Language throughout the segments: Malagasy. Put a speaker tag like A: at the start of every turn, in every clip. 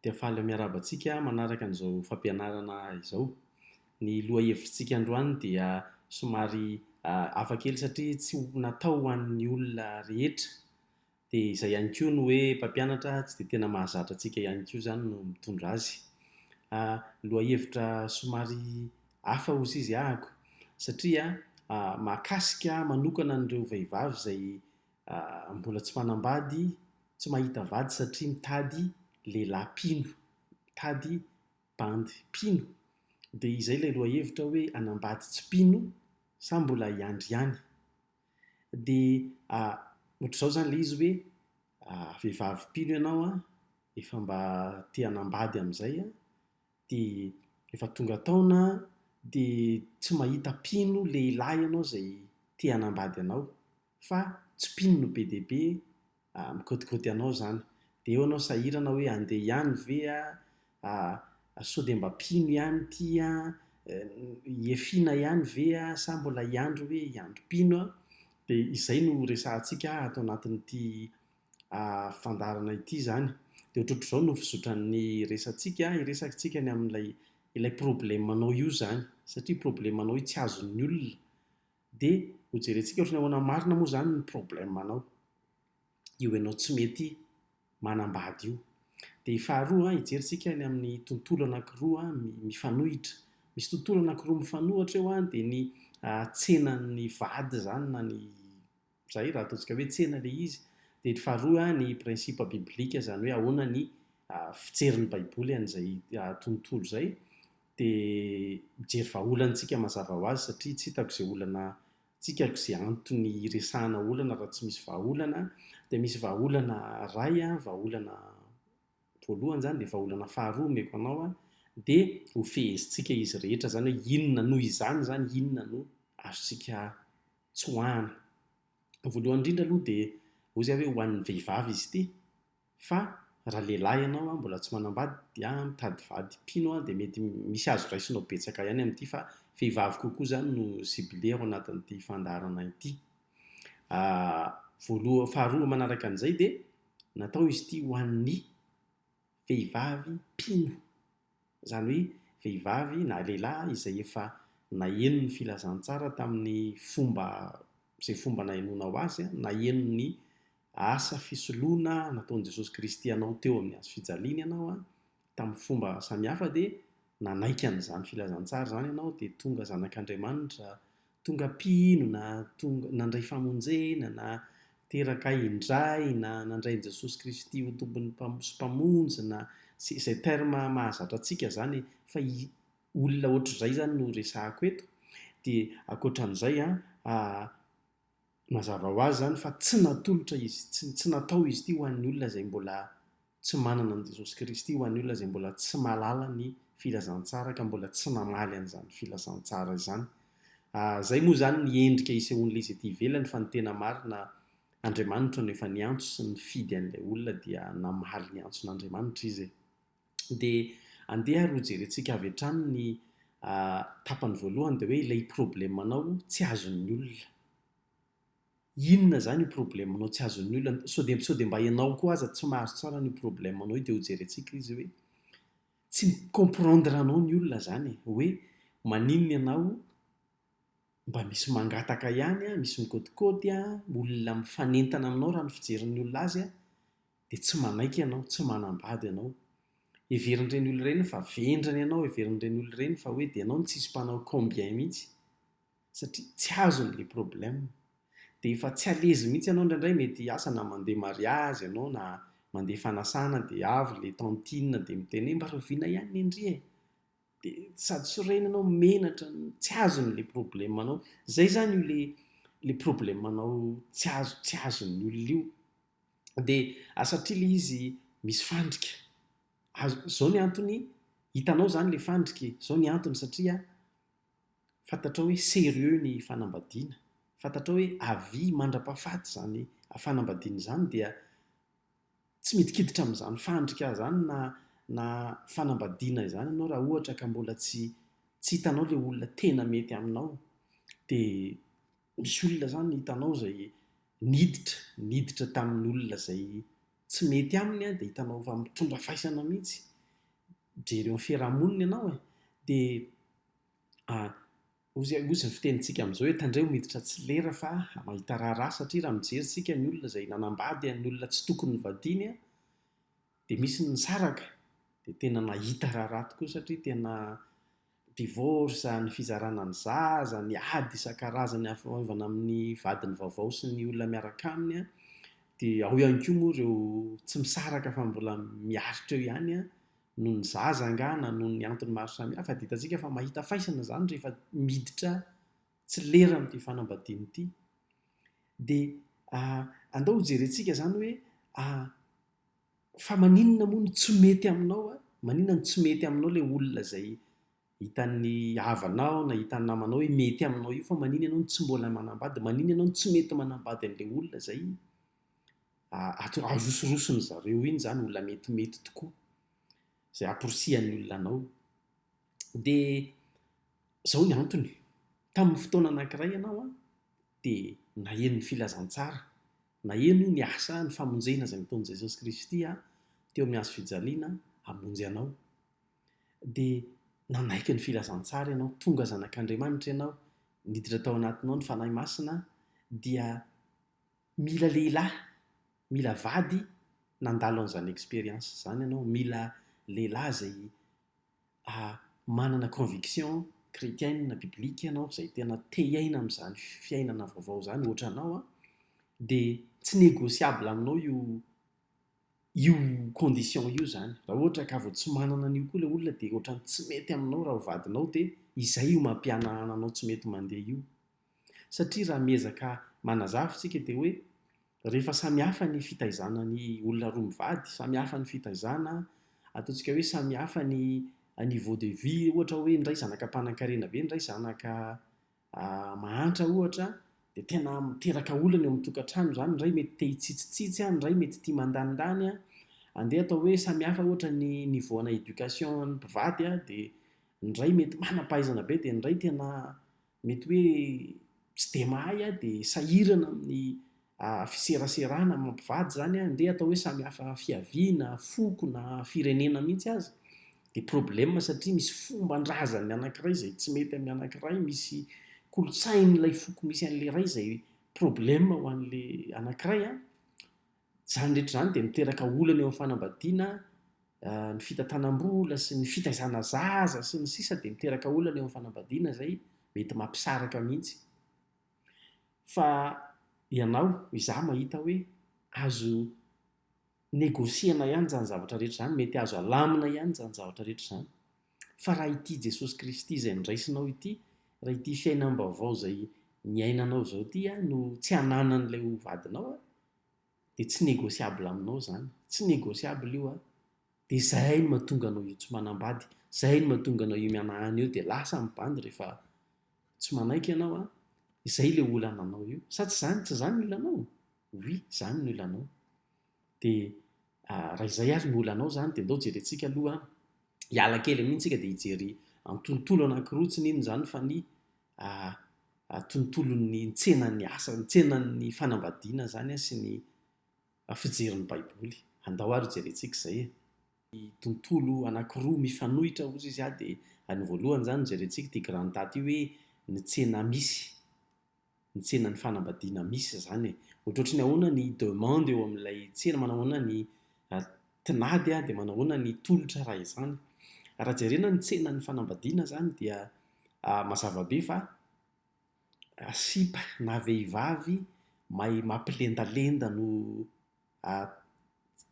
A: Dia faly miarahaba antsika manaraka an'izao fampianarana izao. Ny lohahevitritsika androany dia somary hafa kely satria tsy natao ho an'ny olona rehetra. Dia izay ihany koa no hoe mpampianatra tsy dia tena mahazatra antsika ihany koa izany no mitondra azy. Lohahevitra somary hafa hozy izy ahako satria mahakasika manokana an'ireo vehivavy izay mbola tsy manambady, tsy mahita vady satria mitady lehilahy mpino, mitady bandy mpino. Dia izay ilay lohahevitra hoe hanambady tsy mpino sa mbola hiandry ihany? Dia ohatr'izao izany ilay izy hoe vehivavy mpino ianao an, efa mba te hanambady amin'izay an, dia efa tonga taona dia tsy mahita mpino lehilahy ianao izay te hanambady anao fa tsy mpino no be dia be mikaotikaoty anao izany. Dia eo ianao sahirana hoe handeha ihany ve aho, sao dia mba mpino ihany ity an, hiafiana ihany ve aho sa mbola hiandry hoe hiandry mpino aho. Dia izay no resahantsika ato anatin'ity fandaharana ity izany. Dia ohatrohatr'izao no fizotran'ny resatsika, hiresakantsika ny amin'ilay ilay problème-nao io izany, satria problème-nao io tsy azon'ny olona. Dia hojerentsika ohatran'ny ahoana marina moa izany ny problème-nao, io ianao tsy mety manambady io. Dia faharoa, hijery tsika ny amin'ny tontolo anankiroa mifanohitra. Misy tontolo anankiroa mifanohitra eo dia ny tsenan'ny vady izany na ny izay raha ataontsika hoe tsena ilay izy. Dia ny faharoa ny principe biblique izany hoe ahoana ny fijerin'ny baiboly an'izay tontolo izay. Dia mijery vahaolana tsika mazava ho azy satria tsy hitako izay olana Tsy hitako izay antony hiresahana olana raha tsy misy vahaolana. Dia misy vahaolana iray, vahaolana voalohany izany, dia vahaolana faharoa omeko anao, dia hofehezintsika izy rehetra izany hoe inona noho izany izany, inona no azontsika tsoahana. Voalohany indrindra aloha dia hoy izy hoe ho an'ny vehivavy izy ity. Fa raha lehilahy ianao an, mbola tsy manambady dia mitady vady mpino an, dia mety misy azo raisinao betsaka ihany amin'ity fa vehivavy kokoa izany no ciblé ao anatin'ity fandaharana ity. Voaloha, faharoa manaraka an'izay dia natao izy ity ho an'ny vehivavy mpino. Izany hoe vehivavy na lehilahy izay efa naheno ny filazantsara tamin'ny fomba izay fomba nahenoanao azy, naheno ny asa fisoloana nataon'i Jesosy Kristy anao teo amin'ny hazo fijaliana ianao tamin'ny fomba samihafa dia nanaiky an'izany filazantsara izany ianao dia tonga zanak'Andriamanitra, tonga mpino na tonga nandray famonjena na teraka indray na nandray an'i Jesosy Kristy ho Tompony sy Mpamonjy na izay terme mahazatra antsika izany fa olona ohatr'izay izany no resahako eto dia ankoatran'izay an Mazava ho azy izany fa tsy natolotra izy, tsy tsy natao izy ity ho an'ny olona izay mbola tsy manana an'i Jesosy Kristy, ho an'ny olona izay mbola tsy mahalala ny filazantsara ka mbola tsy namaly an'izany filazantsara izany. Izay moa izany ny endrika isehoan'ilay izy ety ivelany fa ny tena marina Andriamanitra no efa niantso sy nifidy an'ilay olona dia namaly ny antson'Andriamanitra izy e. Dia andeha ary hojerentsika avy hatrany ny tapany voalohany dia hoe ilay problème-nao tsy azon'ny olona. Inona izany io problème-nao tsy azon'ny olona? Sao dia sao dia mba ianao koa aza tsy mahazo tsara an'io problème-nao io dia hojerentsika izy hoe tsy mi-comprendre anao ny olona izany e, hoe maninona ianao mba misy mangataka ihany, misy mikaotikaoty, olona mifanentana aminao raha ny fijerin'ny olona azy dia tsy manaiky ianao, tsy manambady ianao. Heverin'ireny olona ireny fa vendrana ianao, heverin'ireny olona ireny fa hoe dia ianao no tsisy mpanao combien mihitsy satria tsy azony ilay problème. Dia efa tsy à l'aise mihitsy ianao indraindray, mety asa na mandeha mariazy ianao na mandeha fanasana dia avy ilay tantine dia miteny hoe mba rahoviana ihany ny ndry e! Dia sady sorena ianao, menatra, tsy azony ilay problème anao. Izay izany io ilay ilay problème anao tsy azo tsy azon'ny olona io. Dia satria ilay izy misy fandrika. Azo, izao ny antony, hitanao izany ilay fandrika e, izao ny antony satria fantatrao hoe sérieux ny fanambadiana, fantatrao hoe à vie mandra-pahafaty izany fanambadiana izany dia tsy midikiditra amin'izany fandrika izany na na fanambadiana izany ianao raha ohatra ka mbola tsy tsy hitanao ilay olona tena mety aminao. Dia misy olona izany hitanao izay niditra, niditra tamin'olona izay. tsy mety aminy dia hitanao fa mitondra faisana mihitsy. Mijery eo amin'ny fiaraha-monina ianao e! Dia hozy hozy ny fitenintsika amin'izao hoe tandremo miditra tsy lera fa mahita raharaha satria raha mijery isika ny olona izay nanambady an'ny olona tsy tokony novadiany dia misy ny nisaraka dia tena nahita raharaha tokoa satria tena divorce, ny fizarana ny zaza, ny ady isan-karazany hafanaovana amin'ny vadiny vaovao sy ny olona miaraka aminy dia ao ihany koa moa ireo tsy misaraka fa mbola miaritra eo ihany noho ny zaza angaha na noho ny antony maro samihafa dia hitantsika fa mahita faisana izany rehefa miditra tsy lera amin'ity fanambadiana ity. Dia andao hojerentsika izany hoe fa maninona moa no tsy mety aminao a? Maninona no tsy mety aminao ilay olona izay hitan'ny havanao na hitan'ny namanao hoe mety aminao io fa maninona ianao no tsy mbola manambady? Maninona ianao no tsy mety manambady an'ilay olona izay arosoroson-dry zareo iny izany, olona metimety tokoa izay amporisihan'ny olona anao. Dia izao ny antony, tamin'ny fotoana anankiray ianao dia naheno ny filazantsara, naheno ny asa, ny famonjena izay nataon'i Jesosy Kristy teo amin'ny hazo fijaliana hamonjy anao. Dia nanaiky ny filazantsara ianao, tonga zanak'Andriamanitra ianao, niditra tao anatinao ny Fanahy Masina, dia mila lehilahy, mila vady nandalo an'izany expérience izany ianao, mila lehilahy izay manana conviction chrétienne, biblique ianao, izay tena te hiaina amin'izany fiainana vaovao izany ohatranao an, dia tsy négociable aminao io io condition io izany. Raha ohatra ka vao tsy manana an'io koa ilay olona dia ohatran'ny tsy mety aminao raha ho vadinao dia izay io mampihanahana anao tsy mety mandeha io. Satria raha miezaka manazava isika dia hoe rehefa samy hafa ny fitaizana ny olona roa mivady, samy hafa ny fitaizana, ataontsika hoe samy hafa ny niveau de vie, ohatra hoe ny iray zanaka mpanankarena be, ny iray zanaka mahantra ohatra, dia tena miteraka olana eo amin'ny tokantrano izany, ny iray mety te hitsitsitsitsy, ny iray mety tia mandanindany, andeha atao hoe samy hafa ohatra ny niveau ana éducation an'ny mpivady dia ny iray mety manam-pahaizana be dia ny iray tena mety hoe tsy dia mahay aho dia sahirana amin'ny fiseraserana amin'ny mpivady izany an, ndeha atao hoe samy hafa fiaviana, foko na firenena mihitsy aza dia problème satria misy fomban-drazan'ny anankiray izay tsy mety amin'ny anankiray, misy kolontsain'ilay foko misy an'ilay iray izay problème ho an'ilay anankiray an. Izany rehetra izany dia miteraka olana eo amin'ny fanambadiana, ny fitantanam-bola sy ny fitaizana zaza sy ny sisa dia miteraka olana eo amin'ny fanambadiana izay mety mampisaraka mihitsy. Fa ianao, izaho mahita hoe azo negocier-na ihany izany zavatra rehetra izany, mety azo alamina ihany izany zavatra rehetra izany. Fa raha ity Jesosy Kristy izay noraisinao ity, raha ity fiainam-baovao izay niainanao izao ity no tsy ananan'ilay ho vadinao, dia tsy négociable aminao izany, tsy négociable io an, dia izay no mahatonga anao io tsy manambady, izay no mahatonga anao io mihanahana eo dia lasa ny bandy rehefa tsy manaiky ianao an, izay ilay olana anao io, sa tsy izany, tsy izany ny olanao? Oui, izany ny olanao. Dia raha izay ary ny olanao izany dia ndao jerentsika aloha, hiala kely amin'iny tsika dia hijery tontolo anankiroa, tsy n'inona izany fa ny tontolon'ny tsenan'ny asa, ny tsenan'ny fanambadiana izany sy ny fijerin'ny Baiboly. Andao ary hojerentsika izay e. Ny tontolo anankiroa mifanohitra hozy izy dia ny voalohany izany hojerentsika ity grand A ity hoe ny tsena misy, ny tsenan'ny fanambadiana misy izany e. Ohatrohatry ny ahoana ny demande eo amin'ilay tsena, manao ahoana ny tinady dia manao ahoana ny tolotra raha izany. Raha jerena ny tsenan'ny fanambadiana izany dia mazava be fa sipa na vehivavy mahay mampilendalenda no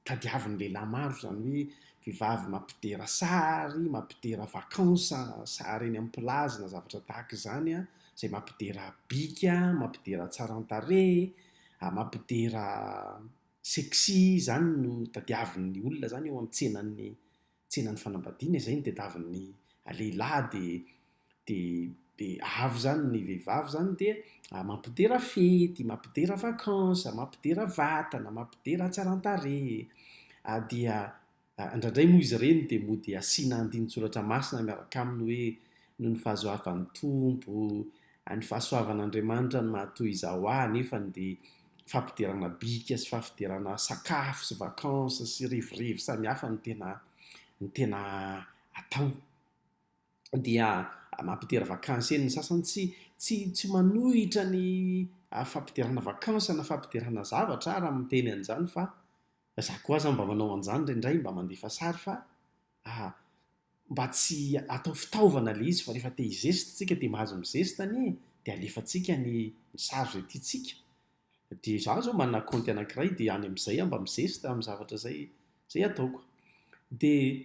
A: tadiavin'ny lehilahy maro, izany hoe vehivavy mampidera sary, mampidera vacances, sary eny amin'ny plage na zavatra tahaka izany, izay mampidera bika, mampidera hatsaran-tarehy, mampidera sexy izany no tadiavin'ny olona izany eo amin'ny tsenan'ny tsenan'ny fanambadiana, izay no tadiavin'ny lehilahy dia dia dia avy izany ny vehivavy izany dia mampidera fety, mampidera vacances, mampidera vatana, mampidera hatsaran-tarehy, dia indraindray moa izy ireny dia mody asiana andinin-tsoratra masina miaraka aminy hoe noho ny fahazoavan'ny Tompo, ny fahasoavan'Andriamanitra no mahatoy izao ahy nefany dia. fampiderana bika sy fampiderana sakafo sy vacances sy revirevy samihafa no tena no tena atao. Dia mampidera vacances eny ny sasany, tsy tsy tsy manohitra ny fampiderana vacances na fampiderana zavatra aho raha miteny an'izany fa za koa aza mba manao an'izany indraindray mba mandefa sary fa mba tsy atao fitaovana ilay izy fa rehefa te hi-zeste tsika dia mahazo mi-zeste anie e, dia alefantsika ny sary izay tiantsika. Dia izaho izao manana kaonty anankiray dia any amin'izay aho mba mi-zeste amin'ny zavatra izay izay ataoko. Dia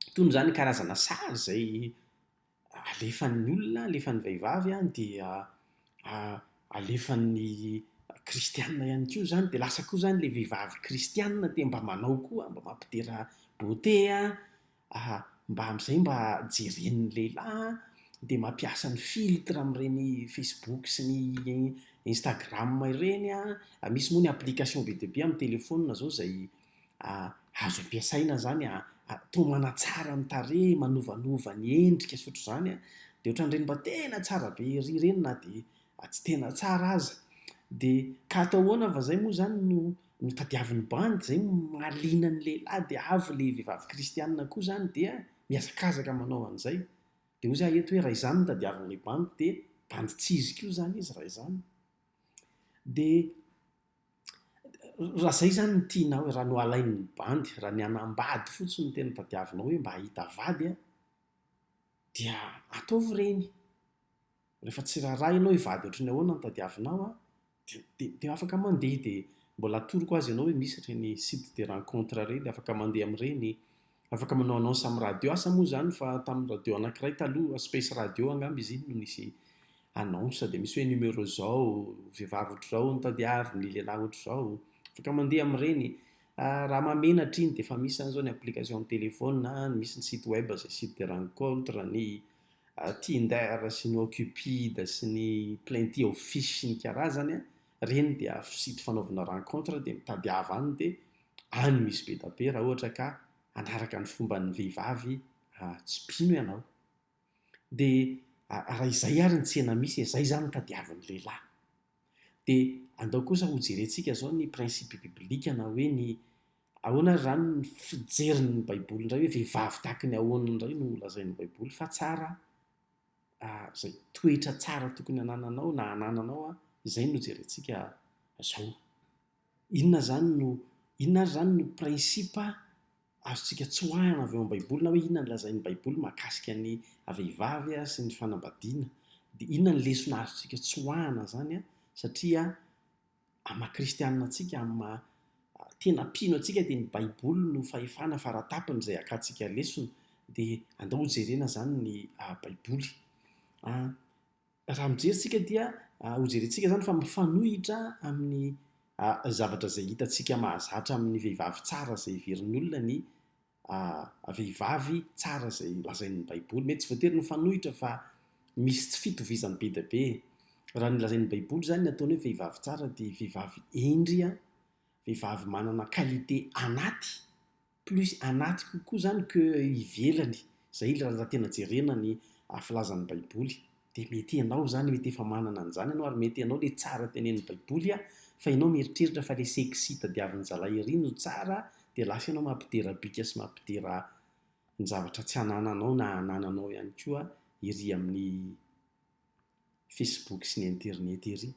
A: itony izany karazana sary izay alefan'ny olona, alefan'ny vehivavy an, dia alefan'ny kristiana ihany koa izany, dia lasa koa izany ilay vehivavy kristiana te mba manao koa, mba mampidera beauté an, mba amin'izay mba jeren'ny lehilahy, dia mampiasa ny filtre amin'ireny facebook sy ny instagram ireny an, misy moa ny application be dia be amin'ny telephone izao izay azo ampiasaina izany toa manatsara ny tarehy, manovanova ny endrika sy ohatr'izany an, dia ohatran'ireny mba tena tsara be ery ireny na dia tsy tena tsara aza. Dia ka atao ahoana fa izay moa izany no no tadiavin'ny bandy, izay no mahaliana ny lehilahy dia avy ilay vehivavy kristianina koa izany dia mihazakazaka manao an'izay. Dia hoy za eto hoe raha izany no tadiavin'ilay bandy dia bandy tsy izy koa izany izy raha izany. Dia Raha izay izany no tianao, raha no alain'ny bandy, raha ny hanambady fotsiny no tena tadiavinao hoe mba hahita vady an, dia ataovy ireny. Rehefa tsy raharaha ianao hoe vady ohatran'ny ahoana no tadiavinao an, dia dia afaka mandeha. Dia mbola atoroko aza ianao hoe misy ireny site de rencontre ireny, afaka mandeha amin'ireny, afaka manao annonce amin'ny radio. Asa moa izany fa tamin'ny radio anankiray taloha, Space Radio angamba izy iny no nisy annonce dia misy hoe numéro zao, vehivavy ohatr'izao no tadiaviny, lehilahy ohatr'izao, afaka mandeha amin'ireny. Raha mahamenatra iny dia efa misy izany izao ny application amin'ny téléphone, misy ny site web izay site de rencontre, ny Tinder sy ny Okcupid sy ny Plenty of fish sy ny karazany, ireny dia site fanaovana rencontre dia mitadiava any dia any misy be dia be raha ohatra ka hanaraka ny fomban'ny vehivavy tsy mpino ianao. Dia raha izay ary ny tsena misy e, izay izany no tadiavin'ny lehilahy. Dia andao kosa hojerentsika izao ny principe biblique na hoe ny ahoana ary izany ny fijerin'ny baiboly indray hoe vehivavy tahaky ny ahoana indray no lazain'ny baiboly fa tsara izay toetra tsara tokony hanananao na hanananao izay no jerentsika izao. Inona izany no inona ary izany no principe azontsika tsoahina avy ao amin'ny Baiboly na hoe inona no lazain'ny Baiboly mahakasika ny vehivavy sy ny fanambadiana. Dia inona ny lesona azontsika tsoahina izany satria amin'ny maha kristianina antsika, amin'ny maha tena mpino antsika dia ny Baiboly no fahefana faratapony izay hakantsika lesona. Dia andao hojerena izany ny Baiboly. Raha mijery isika dia hojerentsika izany fa mifanohitra amin'ny zavatra izay hitantsika mahazatra amin'ny vehivavy tsara izay heverin'ny olona ny vehivavy tsara izay lazain'ny Baiboly. Mety tsy voatery mifanohitra fa misy tsy fitovizany be dia be. Raha ny lazain'ny Baiboly izany ny ataony hoe vehivavy tsara dia vehivavy hendry, vehivavy manana qualité anaty plus anaty kokoa zany que ivelany, zay raha tena jerena ny filazan'ny baiboly, dia mety ianao zany mety efa manana an'izany ianao ary mety ianao le tsara tenenin'ny baiboly a, fa ianao mieritreritra fa le sexy tadiavin'ny zalahy ery no tsara dia lasa ianao mampidera bika sy mampidera ny zavatra tsy anananao na anananao ihany koa ery amin'ny Facebook sy ny internet ery.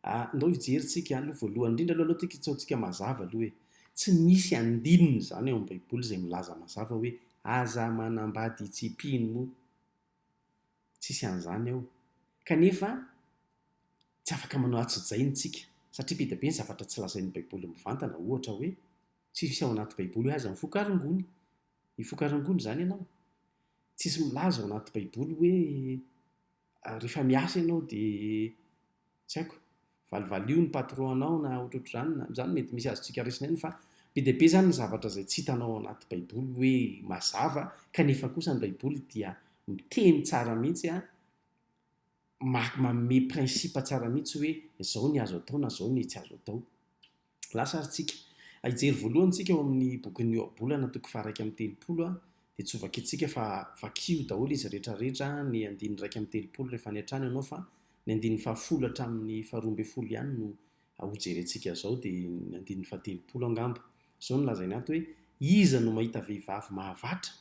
A: Ah, ndao hijery tsika aloha voalohany indrindra aloha, aleo tsika ataontsika mazava aloha e. Tsy misy andininy izany ao amin'ny baiboly izay milaza mazava hoe aza manambady tsy mpino. Tsisy an'izany ao. Kanefa tsy afaka manao atsojay ny tsika satria be dia be ny zavatra tsy lazain'ny baiboly mivantana, ohatra hoe tsisy ao anaty baiboly hoe aza mifoka rongony. Hifoka rongony izany ianao? Tsisy milaza ao anaty baiboly hoe rehefa miasa ianao dia tsy haiko, valivalio ny patron anao na ohatrohatr'izany na izany mety misy azontsika raisina ihany fa be dia be izany ny zavatra izay tsy hitanao ao anaty baiboly hoe mazava kanefa kosa ny baiboly dia miteny tsara mihitsy an, manome principe tsara mihitsy hoe izao ny azo atao na izao ny tsy azo atao. Lasa ary tsika. Hijery voalohany tsika ao amin'ny bokin'ny Ohabolana toko faha-31 dia tsy ho vakintsika fa vakio daholo izy rehetra rehetra ny andininy 31 rehefa any an-trano ianao fa ny andininy fahafolo hatramin'ny faharoa ambin'ny folo ihany no hojerentsika izao dia ny andininy fahatelopolo angamba. Izao no lazainy ato hoe, Iza no mahita vehivavy mahavatra?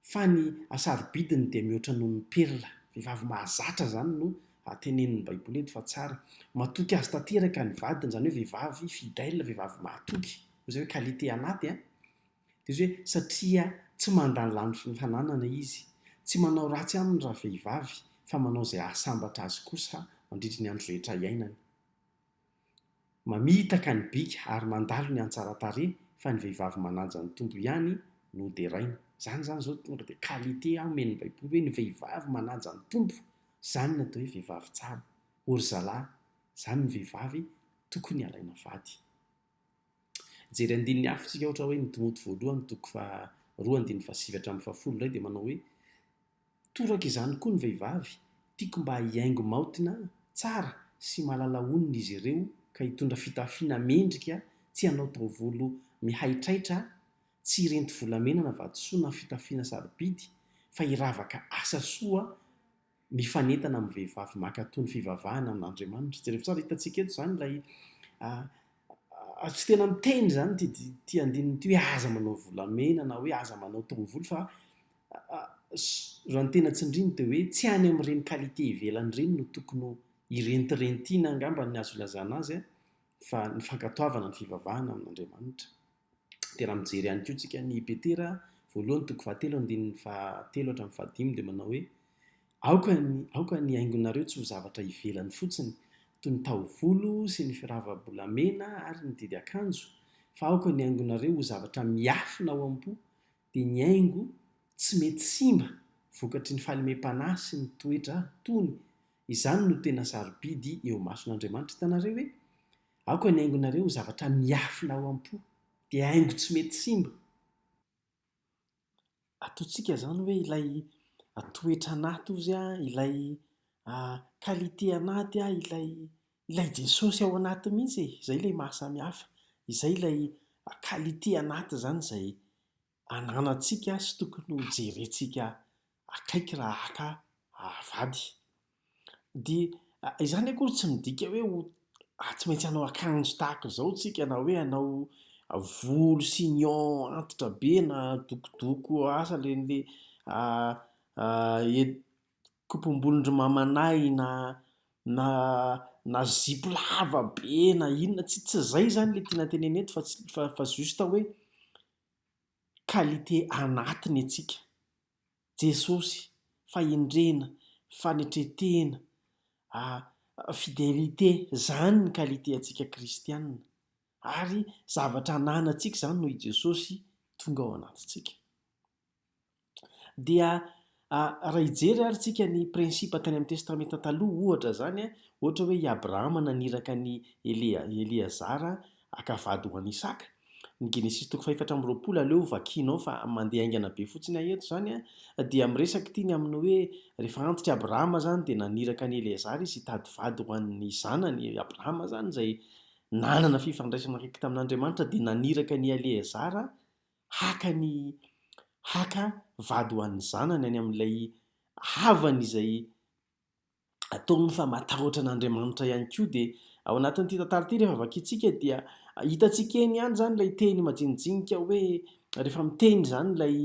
A: Fa ny hasarobidiny dia mihoatra noho ny perla. Vehivavy mahazatra izany no tenenin'ny Baiboly eto fa tsara. Matoky azy tanteraka ny vadiny, izany hoe vehivavy fidèle, vehivavy mahatoky. Izay hoe qualité anaty an. Dia izy hoe satria tsy mandanilany ny fananana izy. Tsy manao ratsy aminy ravehivavy fa manao izay hahasambatra azy kosa mandritry ny andro rehetra iainany. Mamitaka ny bika ary mandalo ny antsaran-tarehy fa ny vehivavy manaja ny Tompo ihany no deraina. Izany izany izao tonga dia qualité omen'ny Baiboly hoe ny vehivavy manaja ny Tompo, izany no atao hoe vehivavy tsara. O ry zalahy, izany ny vehivavy tokony halaina vady. Hijery andininy hafa isika ohatra hoe ny Timoty voalohany toko faharoa andininy fahasivy hatramin'ny fahafolo indray dia manao hoe Toraka izany koa ny vehivavy, tiako mba hihaingo maotina tsara sy mahalala honina izy ireo ka hitondra fitafiana mendrika, tsy hanao taovolo mihaitraitra, tsy hirenty volamena na vatosoa na fitafiana sarobidy, fa hiravaka asa soa mifanentana amin'ny vehivavy mankatò ny fivavahana amin'Andriamanitra. Jereo tsara, hitantsika eto izany ilay tsy tena miteny izany ity ity andininy ity hoe aza manao volamena na hoe aza manao taovolo fa raha ny tena tsindriny dia hoe tsy any amin'ireny qualité ivelany ireny no tokony ho irentirentina angamba ny azo ilazana azy fa ny fankatoavana ny fivavahana amin'Andriamanitra. Dia raha mijery ihany koa tsika ny Petera voalohany toko fahatelo andininy fahatelo hatramin'ny fahadimy dia manao hoe aoka ny aoka ny haingonareo tsy ho zavatra ivelany fotsiny toy ny taovolo sy ny firava-bolamena ary ny didy akanjo fa aoka ny haingonareo ho zavatra miafina ao am-po dia ny haingo tsy mety simba vokatry ny fahalemem-panahy sy ny toetra tony izany no tena sarobidy eo imason'Andriamanitra hitanareo hoe Aoka ny haingonareo ho zavatra miafina ao am-po, dia haingo tsy mety simba. Ataontsika izany hoe ilay toetra anaty ozy ilay qualité anaty ilay ilay Jesosy ao anaty mihitsy e! Izay ilay maha samy hafa, izay ilay qualité anaty izany izay ananantsika sy tokony ho jerentsika akaiky raha haka vady. Dia izany akory tsy midika hoe ho tsy maintsy hanao akanjo tahaka izao tsika na hoe hanao volo chignon antitra be na dokodoko asa ireny le kopom-bolon-dry mamanay na na na zipo lava be na inona, tsy tsy izay izany ilay tiana tenenina eto fa tsy fa juste hoe qualité anaty ny antsika. Jesosy, fahendrena, fanetren-tena, fidélité, zany ny qualité antsika kristiana. Ary zavatra ananantsika izany noho i Jesosy tonga ao anatintsika. Dia raha hijery ary tsika ny principe tany amin'ny testamenta taloha ohatra zany, ohatra hoe i Abrahama naniraka an'i Eleazara haka vady ho an'i Isaka. Ny Genesisy toko fahefatra amby 20, aleo vakianao fa mandeha haingana be fotsiny aho eto izany an, dia miresaka ity ny amin'ny hoe rehefa antitra i Abrahama izany dia naniraka an'i Eleazara izy hitady vady ho an'ny zanany, i Abrahama izany izay nanana fifandraisana akaiky tamin'Andriamanitra dia naniraka an'i Eleazara haka ny haka vady ho an'ny zanany any amin'ilay havany izay ataony fa matahotra an'Andriamanitra ihany koa dia ao anatin'ity tantara ity rehefa vakintsika dia hitantsika eny ihany izany ilay teny majinijinika hoe rehefa miteny izany ilay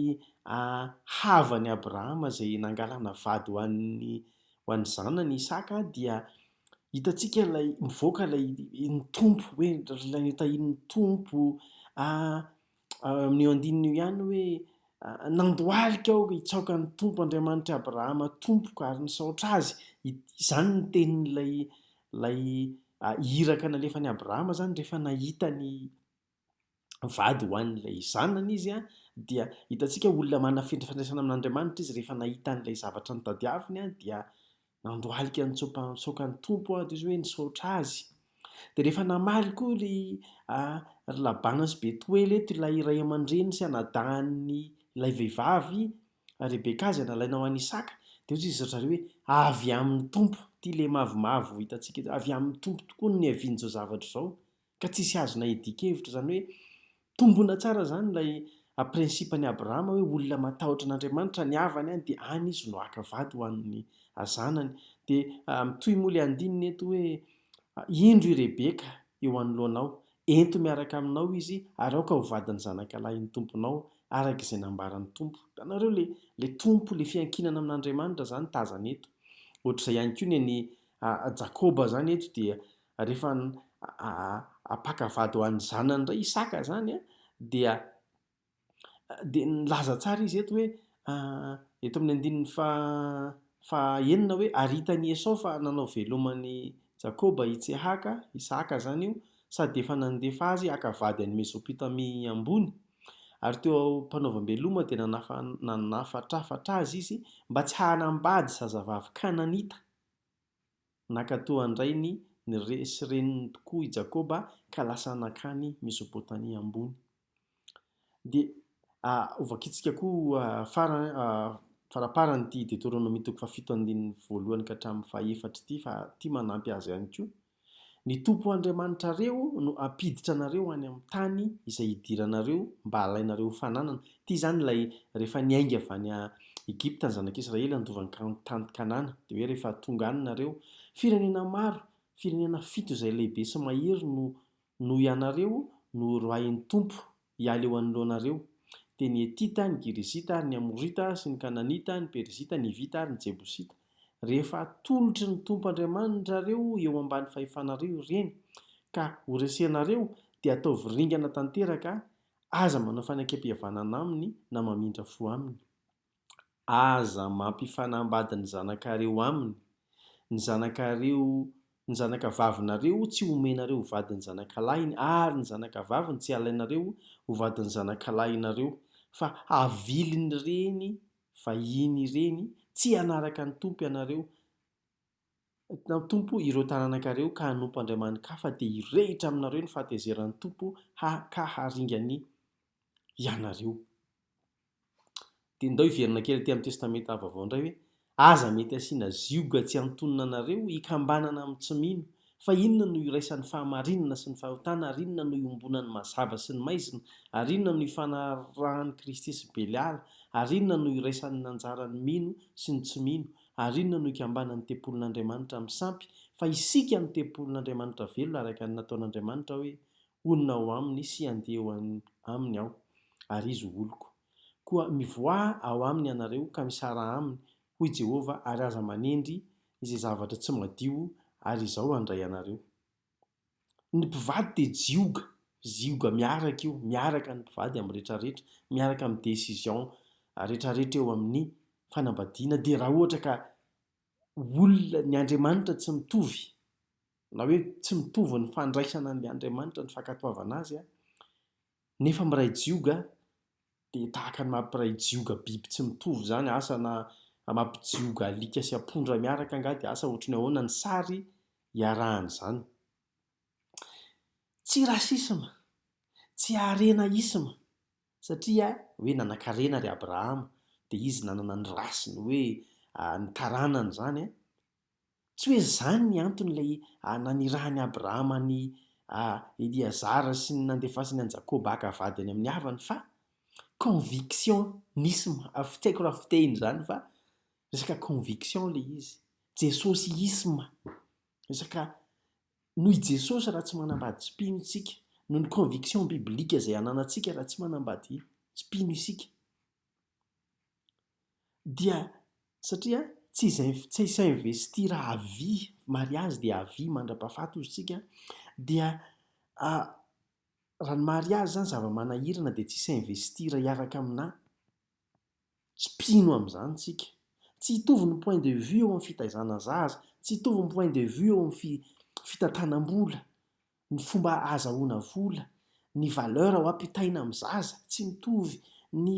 A: havan'i Abrahama izay nangalana vady ho an'ny ho an'ny zanany Isaka dia hitantsika ilay mivoaka ilay ny Tompo hoe ilay notahian'ny Tompo Amin'io andininy io ihany hoe, Nandohalika aho hitsaoka ny Tompo Andriamanitr'i Abrahama tompoko ary nisaotra azy. Izany ny tenin'ilay ilay iraka nalefan'i Abrahama izany rehefa nahita ny vady ho an'ilay zanany izy dia hitantsika olona manana fifandraisana amin'Andriamanitra izy rehefa nahita an'ilay zavatra notadiaviny dia Nandohalika nitsoka ny Tompo aho, dia izy hoe nisaotra azy. Dia rehefa namaly koa ry ry Labana sy Betoela eto ilay ray aman-dreny sy anadahin'ny ilay vehivavy Rebeka izay nalaina ho an'i Isaka, dia hoy izy ry zareo hoe avy amin'ny Tompo, ity ilay mavomavo hitantsika eto, avy amin'ny Tompo tokoa no niavian'izao zavatra izao. Ka tsisy azonay idian-kevitra izany hoe tombona tsara izany ilay principe an'i Abrahama hoe olona matahotra an'Andriamanitra ny havany any dia any izy no haka vady ho an'ny zanany. Dia mitohy moa ilay andininy eto hoe Indro i Rebeka eo anoloanao, ento miaraka aminao izy ary aoka ho vadin'ny zanakalahin'ny tomponao, araka izay nambaran'ny Tompo. Hitanareo ilay, ilay Tompo, ilay fiankinana amin'Andriamanitra izany tazana eto. Ohatr'izay ihany koa ny an'i Jakoba izany eto dia rehefa hampaka vady ho an'ny zanany indray Isaka izany dia Dia nilaza tsara izy eto hoe, eto amin'ny andininy faha-enina hoe, ary hitan'i Esao fa nanao veloma an'i Jakoba i Tsehaka, Isahaka izany io, sady efa nandefa azy haka vady any Mesopotamia ambony. Ary teo am-panaovam-beloma dia nanafatrafatra azy izy mba tsy hanambady zazavavy kananita. Nankatò an-drainy sy reniny tokoa i Jakoba ka lasa nankany Mesopotamia ambony. Dia hovakintsika koa faraparany ity Deteronomia toko fahafito andininy voalohany ka hatramin'ny fahefatra ity fa ity manampy azy ihany koa. Ny Tompo Andriamanitrareo no hampiditra anareo any amin'ny tany izay hidiranareo mba halainareo ho fananana. Ity izany ilay rehefa niainga avy any Egypta ny zanak'Israely handova ny tany Kanana. Dia hoe rehefa tonga any nareo, firenena maro, firenena fito izay lehibe sy mahery no noho ianareo no horoahin'ny Tompo hiala eo anoloanareo, dia ny Hetita, ny Girizita, ary ny Amorita, sy ny Kananita, ny Perizita, ny Hivita, ary ny Jebosita. Rehefa atolotry ny Tompo Andriamanitrareo eo ambany fahefanareo ireny, ka horesenareo, dia ataovy ringana tanteraka, aza manao fanekempihavanana aminy na mamindra fo aminy. Aza mampifanambady ny zanakareo aminy, ny zanakareo, ny zanakavavinareo tsy homenareo ho vadin'ny zanakalahiny, ary ny zanakavaviny tsy halainareo ho vadin'ny zanakalahinareo, fa havilin'ireny vahiny ireny tsy hanaraka ny Tompo ianareo, Tompo ireo taranakareo ka hanompo andriamani-kafa, dia hirehitra aminareo ny fahatezeran'ny Tompo ka haringany ianareo. Dia ndao hiverina kely aty amin'ny Testamenta Vaovao indray hoe, aza mety asiana zioga tsy antonona anareo hikambanana amin'ny tsy mino, fa inona no iraisan'ny fahamarinana sy ny fahotana, ary inona no iombonan'ny mazava sy ny maizina, ary inona no ifanarahan'i Kristy sy Beliala, ary inona no iraisan'ny anjaran'ny mino sy ny tsy mino, ary inona no ikambanan'ny tempolin'Andriamanitra amin'ny sampy, fa isika no tempolin'Andriamanitra velona araka ny nataon'Andriamanitra hoe, Honina ao aminy sy handeha eo aminy aho, ary izy ho oloko. Koa mivoaha ao aminy ianareo ka misaraha aminy, hoy Jehovah, ary aza manendry izay zavatra tsy madio, ary Izaho handray anareo. Ny mpivady dia jioga, zioga miaraka io, miaraka ny mpivady amin'ny retraretra, miaraka amin'ny décision retraretra eo amin'ny fanambadiana, dia raha ohatra ka olona, ny Andriamanitra tsy mitovy, na hoe tsy mitovy ny fandraisana an'ilay Andriamanitra, ny fankatoavana azy, nefa miray jioga, dia tahaka ny mampiray jioga biby tsy mitovy izany, asa na mampijioga alika sy ampondra miaraka angaha dia asa ohatry ny ahoana ny sary iarahan'izany. Tsy racisme, tsy harenaisme, satria hoe nanankarena ry Abrahama, dia izy nanana ny race-ny hoe ny taranany izany an, Tsy hoe izany ny antony ilay nanirahan'i Abrahama an'i Eliazara sy ny nandefasany an'i Jakoba haka vady any amin'ny havany fa convictionnisme, tsy haiko raha fiteny izany fa resaka conviction ilay izy, Jesosy-isme, resaka noho i Jesosy raha tsy manambady tsy mpino isika, noho ny conviction biblique izay ananantsika raha tsy manambady tsy mpino isika. Dia satria tsy izay tsy s'investir à vie, mariazy dia à vie mandra-pahafaty hozy tsika, dia raha ny mariazy zany zava-manahirana dia tsy s'investir hiaraka aminà tsy mpino amin'izany tsika. Tsy hitovy ny point de vue eo amin'ny fitaizana zaza, tsy hitovy ny point de vue eo amin'ny fitantanam-bola, ny fomba ahazahoana vola, ny valeur ho ampitaina amin'ny zaza tsy mitovy, ny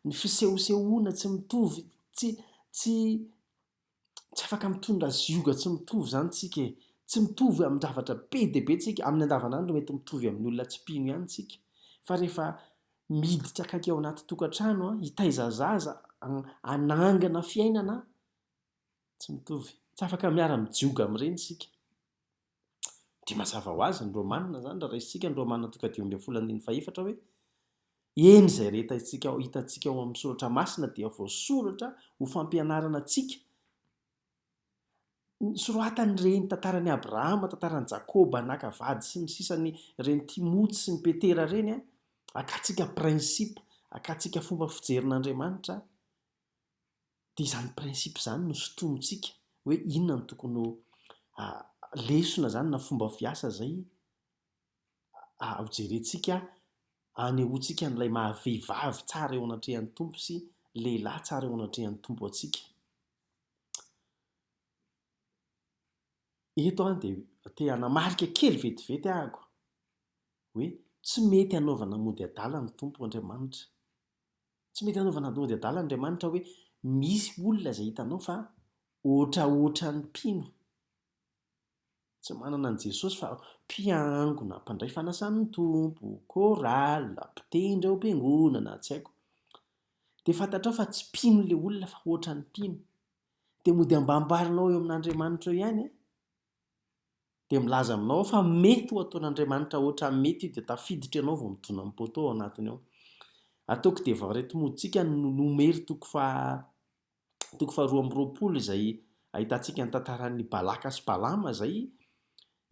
A: ny fisehosehoana tsy mitovy, tsy tsy tsy afaka mitondra zioga tsy mitovy izany tsika e, tsy mitovy amin-javatra be dia be tsika, amin'ny andavanandro mety mitovy amin'ny olona tsy mpino ihany tsika, fa rehefa miditra akaiky ao anaty tokantrano an, hitaiza zaza, hanangana fiainana, tsy mitovy, tsy afaka miara-mijioga amin'ireny isika. Dia mazava ho azy ny Romana izany, raha raisintsika ny Romana toko 15 andininy fahefatra hoe, Eny izay rehetra hitantsika ao amin'ny soratra masina dia voasoratra ho fampianarana antsika. Soratany ireny tantaran'i Abrahama, tantaran'i Jakoba naka vady sy ny sisa ny ireny Timoty sy ny Petera ireny an, akantsika principe, akantsika fomba fijerin'Andriamanitra, dia izany principe izany no sintomintsika hoe inona no tokony ho lesona izany na fomba fiasa izay hojerentsika hanehoantsika an'ilay maha vehivavy tsara eo anatrehan'ny Tompo sy lehilahy tsara eo anatrehan'ny Tompo antsika. Eto aho dia te hanamarika kely vetivety ahako hoe tsy mety hanaovana mody adala ny Tompo Andriamanitra. Tsy mety hanaovana mody adala Andriamanitra hoe misy olona izay hitanao fa ohatraohatran'ny mpino. Tsy manana an'i Jesosy fa mpiangona, mpandray fanasan'ny Tompo, chorale, mpitendry ao am-piangonana, tsy haiko. Dia fantatrao fa tsy mpino ilay olona fa ohatran'ny mpino. Dia mody ambambarinao eo amin'Andriamanitra eo ihany an. Dia milaza aminao aho fa mety ho ataon'Andriamanitra ohatran'ny mety io dia tafiditra ianao vao midona amin'ny poteau ao anatiny ao. Ataoko devant ireto modintsika ny Nomery toko faha toko faharoa 22 izay ahitantsika ny tantaran'i Balaka sy Balama izay,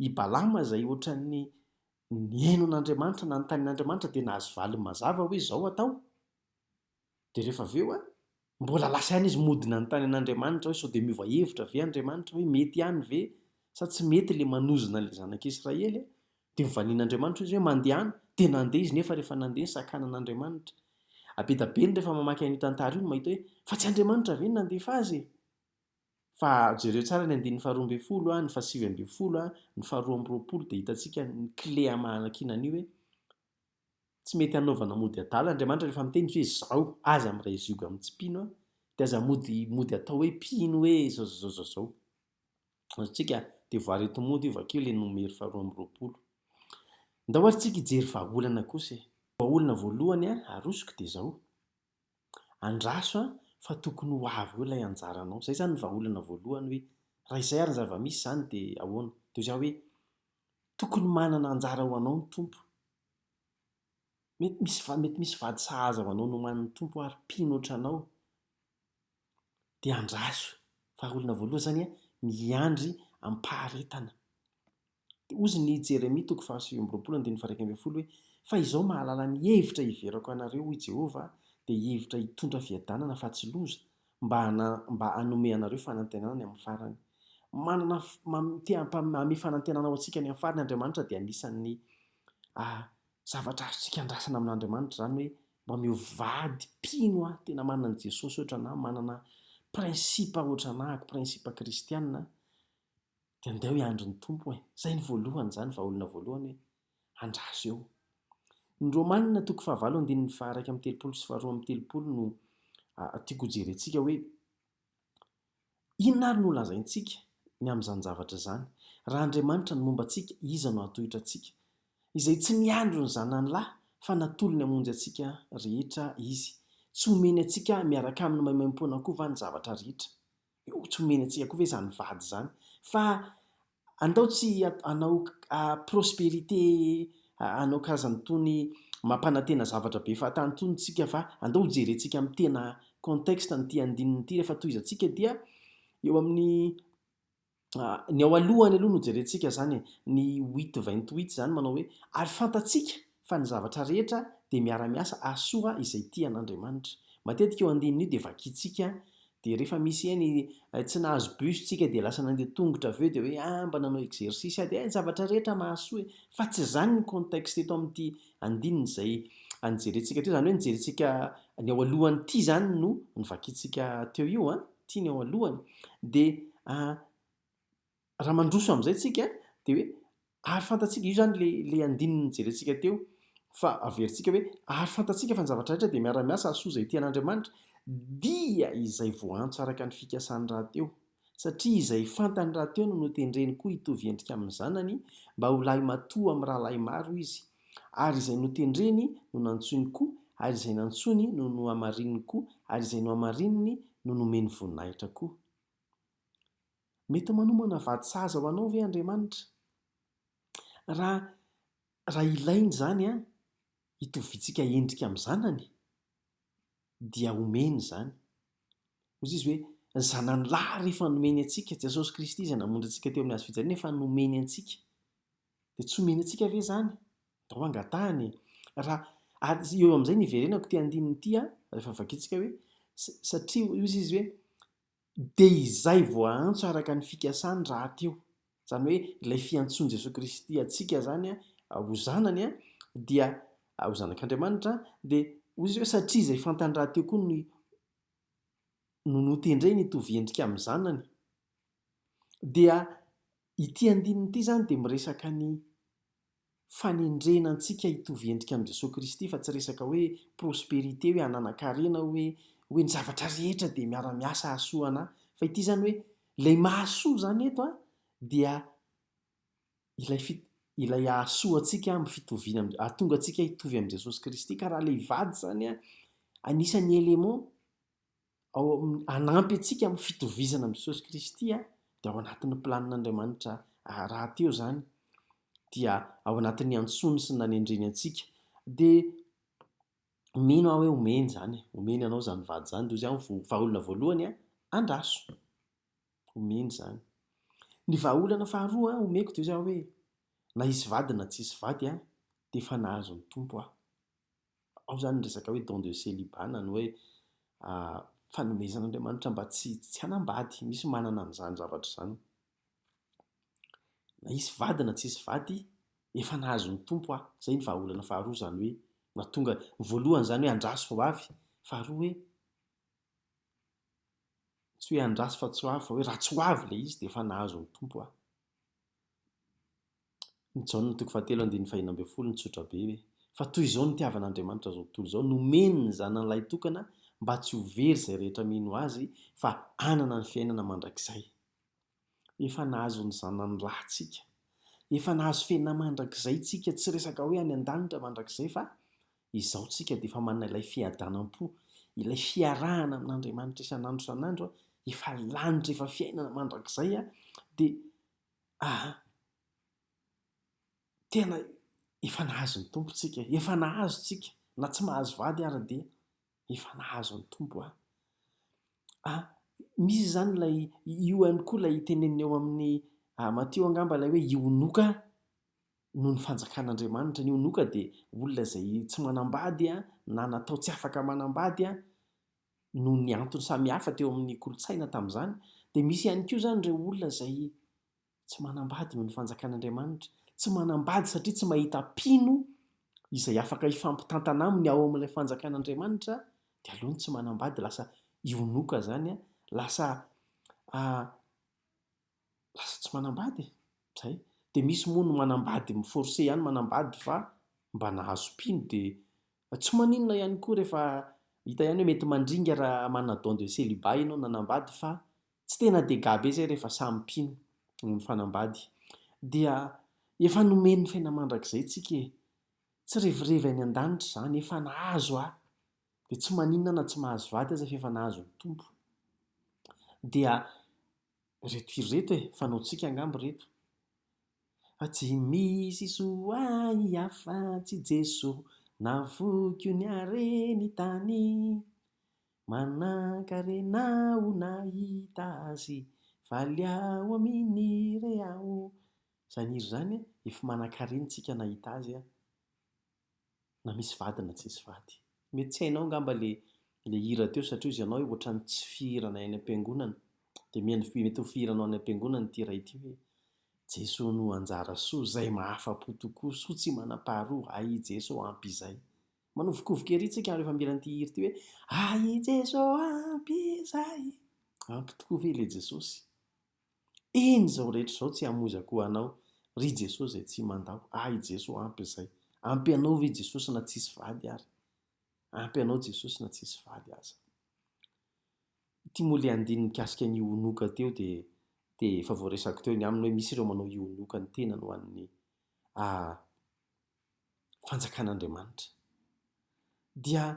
A: i Balama izay ohatran'ny nihaino an'Andriamanitra, nanontany an'Andriamanitra dia nahazo valiny mazava hoe izao atao. Dia rehefa avy eo an, mbola lasa ihany izy mody nanontany an'Andriamanitra hoe sao dia miova hevitra ve Andriamanitra hoe mety ihany ve sa tsy mety ilay manozona an'ilay zanak'Israely an? Dia novalian'Andriamanitra izy hoe mandehana, dia nandeha izy nefa rehefa nandeha nisakanan'Andriamanitra. Be dia be ny rehefa mamaky an'io tantara io no mahita hoe fa tsy Andriamanitra ve no nandefa azy e? Fa jereo tsara ny andininy faharoa 12, ny fahasivy 19, ny faharoa 22 dia hitantsika ny clé hamakiana an'io hoe tsy mety hanaovana mody adala Andriamanitra rehefa miteny izy hoe izao, aza miray zioga amin'ny tsy mpino dia aza mody mody atao hoe mpino hoe izao izao izao izao. Azontsika devoir eto mody io vakio ilay nomery faharoa 22. Ndao ary tsika hijery vahaolana kosa e. Vahaolana voalohany arosoko dia izao, andraso fa tokony ho avy eo ilay anjaranao. Izay izany ny vahaolana voalohany hoe raha izay ary ny zava-misy izany dia ahoana? Dia hoy izaho hoe tokony manana anjara ho anao ny Tompo. Mety misy mety misy vady sahaza ho anao nomanin'ny Tompo ary mpino ohatranao. Dia andraso. Vahaolana voalohany izany miandry amim-paharetana. Dia hozy ny Jeremia toko faha 29 andininy faha-11 hoe, Fa izao mahalala ny hevitra hiverako anareo, hoy Jehovah, dia hevitra hitondra fiadanana fa tsy loza, mba mba hanome anareo fanantenana ny amin'ny farany. Manana te hanome fanantenana ho antsika ny amin'ny farany Andriamanitra dia anisan'ny zavatra azontsika andrasana amin'Andriamanitra izany hoe mba omeo vady mpino aho, tena manana an'i Jesosy ohatran'ahy, manana principe ohatran'ahako, principe kristiana, dia andeha hiandry ny Tompo e. Izay ny voalohany izany, vahaolana voalohany hoe andraso eo. Ny Romanina toko fahavalo andininy faha-31 sy faha-32 no tiako hojerentsika hoe Inona ary no holazaintsika ny amin'izany zavatra izany? Raha Andriamanitra no momba antsika, iza no hahatohitra antsika? Izay tsy niandry ny Zanany lahy, fa natolony hamonjy antsika rehetra Izy, tsy homeny antsika miaraka aminy maimaimpoana koa va ny zavatra rehetra? Tsy homeny antsika koa ve izany vady izany? Fa Andao tsy hanao prospérité hanao karazany itony mampanantena zavatra be fahatany itony tsika fa andao ho jerentsika amin'ny tena contexte an'ity andininy ity rehefa tohizantsika dia eo amin'ny ny ao alohany aloha no jerentsika izany e, ny huit 28 izany manao hoe ary fantatsika fa ny zavatra rehetra dia miara-miasa hahasoa izay tia an'Andriamanitra. Matetika io andininy io dia vakintsika Dia rehefa misy eny tsy nahazo bus tsika dia lasa nandeha tongotra avy eo dia hoe ah mba nanao exercice aho dia eh ny zavatra rehetra mahasoa e! Fa tsy izany ny contexte eto amin'ity andininy izay nijerentsika teo, izany hoe nijerentsika ny ao alohan'ity izany no novakintsika teo io an, ity ny ao alohany. Dia Raha mandroso amin'izay tsika dia hoe ary fantatsika, io izany ilay ilay andininy nijerentsika teo fa averintsika hoe ary fantatsika fa ny zavatra rehetra dia miara-miasa hahasoa izay tia an'Andriamanitra dia izay voaantso araka ny fikasany rahateo satria izay fantany rahateo no notendreny koa hitovy endrika amin'ny zanany mba ho lahimatoa amin'ny rahalahy maro izy ary izay notendreny no nantsoiny koa ary izay nantsoiny no nohamarininy koa ary izay nohamarininy no nomeny voninahitra koa. Mety manomana vady sahaza ho anao ve Andriamanitra? Raha raha ilainy izany an, hitoviantsika endrika amin'ny zanany, dia omeny izany. Hoy izy hoe, Ny Zanany lahy ary efa nomeny antsika, Jesosy Kristy izay namonjy antsika teo amin'ny hazo fijaliana efa nomeny antsika. Dia tsy omeny antsika ve izany? Ndao angatahana e! Raha, ary eo amin'izay no iverenako ity andininy ity an, rehefa vakintsika hoe, satria hoy izy hoe, dia izay voaantso araka ny fikasany rahateo. Izany hoe ilay fiantsoan'i Jesoa Kristy antsika izany ho zanany dia ho zanak'Andriamanitra dia hoy izy hoe satria izay fantany rahateo koa no no notendreny hitovy endrika amin'ny zanany. Dia ity andininy ity izany dia miresaka ny fanendrena antsika hitovy endrika amin'i Jesoa Kristy fa tsy resaka hoe prospérité hoe hananan-karena hoe hoe ny zavatra rehetra dia miara-miasa hahasoa anà fa ity izany hoe ilay mahasoa izany eto an dia ilay fi ilay hahasoa antsika amin'ny fitoviana amin'ny hahatonga antsika hitovy amin'i Jesosy Kristy ka raha ilay vady izany an anisan'ny élément ao amin'ny hanampy antsika amin'ny fitovizana amin'i Jesosy Kristy dia ao anatin'ny planin'Andriamanitra rahateo izany dia ao anatin'ny antsony sy ny nanendreny antsika dia mino aho hoe omeny izany omeny anao izany vady izany dia hoy aho vahaolana voalohany andraso omeny izany ny vahaolana faharoa omeko dia hoy aho hoe na hisy vady na tsy hisy vady dia efa nahazo ny Tompo aho Ao izany ny resaka hoe don de celibat na ny hoe fanomezan'Andriamanitra mba tsy tsy hanambady. Misy manana an'izany zavatra izany. Na hisy vady na tsy hisy vady, efa nahazo ny Tompo aho. Izay ny vahaolana faharoa izany hoe mahatonga, ny voalohany izany hoe andraso fa ho avy, faharoa hoe tsy hoe andraso fa tsy ho avy fa hoe raha tsy ho avy ilay izy dia efa nahazo ny Tompo aho. Ny Jaona toko fahatelo andininy fahenina ambin'ny folo no tsotra be hoe, Fa toy izao no nitiavan'Andriamanitra izao tontolo izao, nomeny ny Zanany lahitokana mba tsy ho very izay rehetra mino Azy fa hanana ny fiainana mandrakizay. Efa nahazo ny Zanany lahy tsika. Efa nahazo fiainana mandrakizay tsika, tsy resaka hoe any an-danitra mandrakizay fa izao tsika dia efa manana ilay fiadanam-po, ilay fiarahana amin'Andriamanitra isan'andro isan'andro, efa lanitra, efa fiainana mandrakizay dia Aa! Tena efa nahazo ny Tompo tsika e! Efa nahazo tsika, na tsy mahazo vady ara dia efa nahazo ny Tompo a! A! Misy izany ilay, io ihany koa ilay teneniny ao amin'ny Matio angamba ilay hoe ionoka noho ny fanjakan'Andriamanitra. Ny ionoka dia olona izay tsy manambady na natao tsy afaka manambady noho ny antony samihafa teo amin'ny kolontsaina tamin'izany, dia misy ihany koa izany ireo olona izay tsy manambady noho ny fanjakan'Andriamanitra, tsy manambady satria tsy mahita mpino izay afaka hifampitantana aminy ao amin'ilay fanjakan'Andriamanitra, dia aleony tsy manambady, lasa ionoka izany, lasa lasa tsy manambady e! Zay. Dia misy moa no manambady mi-forcer ihany manambady fa mba nahazo mpino dia tsy maninona ihany koa rehefa hita ihany hoe mety mandringa raha manana don de celibat ianao nanambady fa tsy tena dégâts be zay rehefa samy mpino no mifanambady. Dia efa nomen'ny fiainana mandrakizay tsika e! Tsy revirevy any an-danitra izany, efa nahazo aho. Dia tsy maninona na tsy mahazo vady aza fa efa nahazo ny Tompo. Dia Ireto hira ireto e, fanaontsika angamba ireto. Fa tsy misy soa ahy afa-tsy Jeso, navoiko ny hareny tany. Manan-karena aho nahita Azy, faly aho aminy re aho. Izany hira izany, efa manan-karena isika nahita Azy an. na misy vady na tsisy vady. Mety tsy hainao angamba le le hira teo satria ozy ianao hoe ohatran'ny tsy fihiranay any am-piangonana. Dia mety ho fihiranao any am-piangonana ity iray ity hoe, Jeso no anjara soa, izay mahafa-po tokoa, soa tsy manam-paharoa, ahy Jeso ampy izay. Manovokovoka ery tsika rehefa mihira an'ity hira ity hoe, ahy Jeso ampy izay. Ampy tokoa ve ilay Jesosy? Eny izao rehetra izao tsy hamoizako ho anao ry Jesosy izay tsy mandao ahy Jeso ampy izay ampy anao ve Jesosy na tsisy vady ary ampy anao Jesosy na tsisy vady aza Ity moa le andininy mikasika ny ionoka teo dia dia efa voaresako teo ny aminy hoe misy ireo manao ionoka ny tenany ho an'ny fanjakan'Andriamanitra dia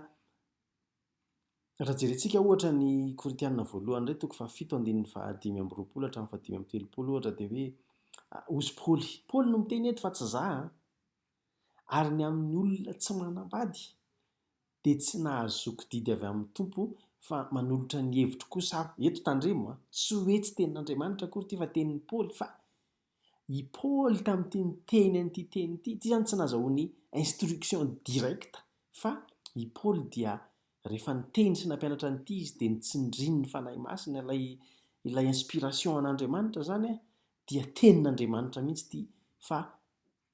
A: Raha jerentsika ohatra ny Korintiana voalohany indray toko fahafito andininy fahadimy amby roapolo hatramin'ny fahadimy amby telopolo ohatra dia hoe hozy Paoly. Paoly no miteny eto fa tsy za an! Ary ny amin'ny olona tsy manambady dia tsy nahazoako didy avy amin'ny Tompo Fa manolotra ny hevitro kosa aho. Eto tandremo a, tsy hoe tsy tenin'Andriamanitra akory ity fa tenin'i Paoly fa i Paoly tamin'ity niteny an'ity teny ity, ity izany tsy nazahoany instruction directe fa i Paoly dia rehefa niteny sy nampianatra an'ity izy dia nitsindrin'ny Fanahy Masina ilay ilay inspiration an'Andriamanitra izany dia tenin'Andriamanitra mihitsy ity fa